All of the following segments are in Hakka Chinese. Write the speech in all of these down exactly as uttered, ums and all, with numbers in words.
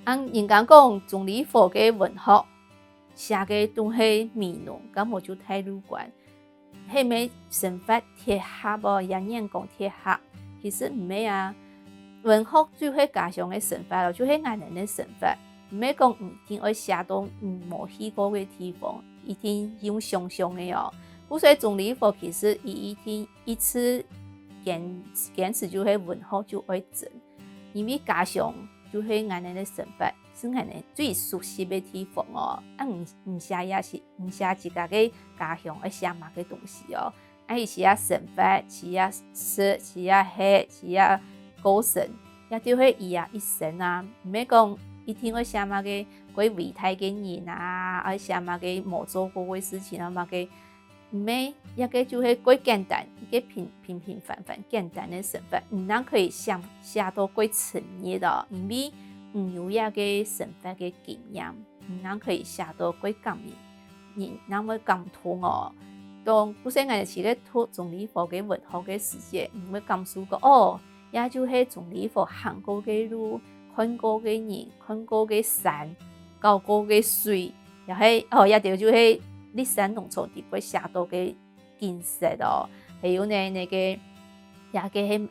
恁人家講鍾理和个文學寫个都係美濃，敢無就大陸館？係毋係生活貼合哦，也人講貼合？其實毋係啊，文學就係家鄉个生活咯，就係𠊎等个生活。毋係講一定愛寫到你無去過个地方，一定用想像个哦。故所鍾理和其實佢一定一直堅堅持就係文學就愛真，因為家鄉就係𠊎等个生活，係𠊎等最熟悉个地方哦。啊毋毋寫也係毋寫自家个家鄉愛寫麼个東西哦。啊佢寫生活，寫食，寫歇，寫過身，也就係佢啊一生啊。毋係講一定愛寫麼个蓋偉大个人啊，愛寫麼个無做過个事情啊，麼个毋係，這个就係蓋簡單，一个平平平凡凡簡單个生活，你正可以寫寫到蓋深入哦，因為你有這个生活个經驗，你正可以寫到蓋感人，人正會感動哦。當故所𠊎自家讀鍾理和个文學个時節，你會感受到哦，這就係鍾理和行過个路，看過个人，看過个山，搞過个水，也係哦，這兜就係歷史當中底背寫到个景色哦。還有呢，該个這个係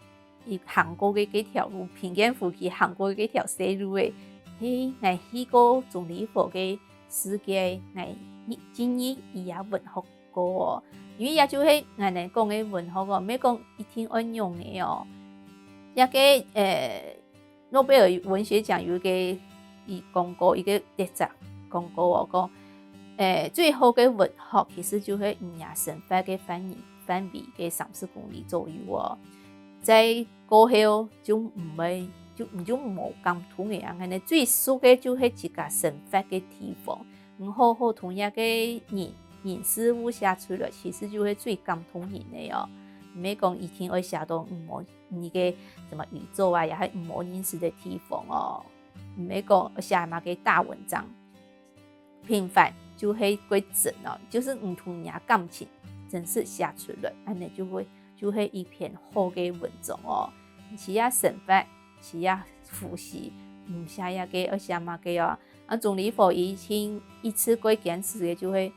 佢行過个該條路，平建夫妻行過个該條細路誒，係𠊎去過鍾理和个世界，𠊎今日佢也文學過哦。因為這就係𠊎等講个文學哦，毋係講一定愛仰仔哦。這个呃，諾貝爾文學獎有一个佢講過，一个得獎講過哦，講誒，最好个文學其實就係你啊生活个範圍範圍个三十公里左右哦。再過後就毋會就你就無感動个啊，恁樣最熟个就係自家生活个地方。你好好同這个人人事物寫出來，其實就係最感動人个哦。毋係講一定愛寫到你無你个什麼宇宙啊，也係無認識个地方哦。毋係講寫麼个大文章，平凡就係蓋真哦，就係你同人家感情真實寫出來，恁樣就會就係一篇好个文章哦。寫啊生活，寫啊呼吸，毋寫這个愛寫麼个哦。啊鍾理和以前一直蓋堅持个就係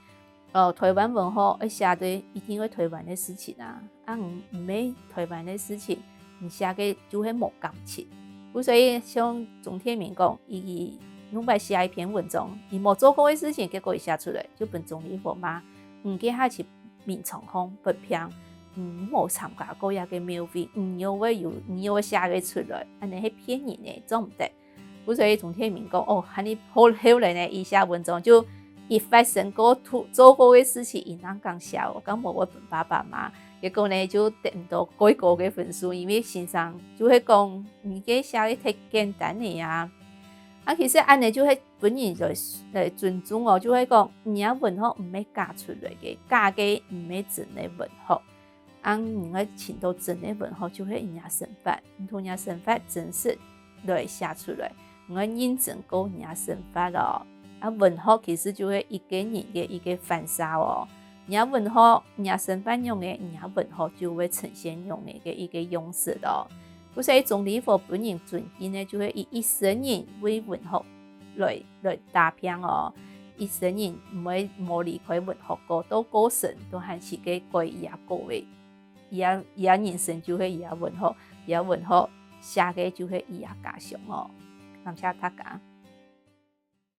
呃，台灣文學愛寫个一定愛台灣个事情啊，啊毋毋係台灣个事情，你寫个就係無感情。故所以像鍾鐵民講，佢佢攏會寫一篇文章，佢無做過个事情，結果佢寫出來，就分鍾理和罵，你該下去眠床項發病，你無參加過這个廟會，你仰會有你仰會寫个出來，恁樣係騙人个，做毋得。 故所以鍾鐵民講，哦，恁樣好後來呢，佢寫文章就佢發生過、做過个事情，佢正敢寫哦，敢無會分爸爸罵。結果呢，就得毋到蓋高个分數，因為先生就會講，你該寫个忒簡單个啊。啊其實恁樣就係分人來來尊重哦，就會講，你啊文學毋係假出來个，假个毋係真个文學。 恁你愛尋到真个文學，就係你啊生活，你同你啊生活真實來寫出來，你愛認真過你啊生活哦。啊文學其實就係一个人个一个反射哦。你啊文學，你啊生活仰仔，你啊文學就會呈現仰仔个一个樣式哦。故所鍾理和分人尊敬个，就係佢一生人為文學來來打拚哦。一生人毋會無離開文學過，到過身都還係个蓋佢啊个个。 佢啊佢啊人生就係佢啊文學，佢啊文學寫个就係佢啊家鄉哦。感謝大家。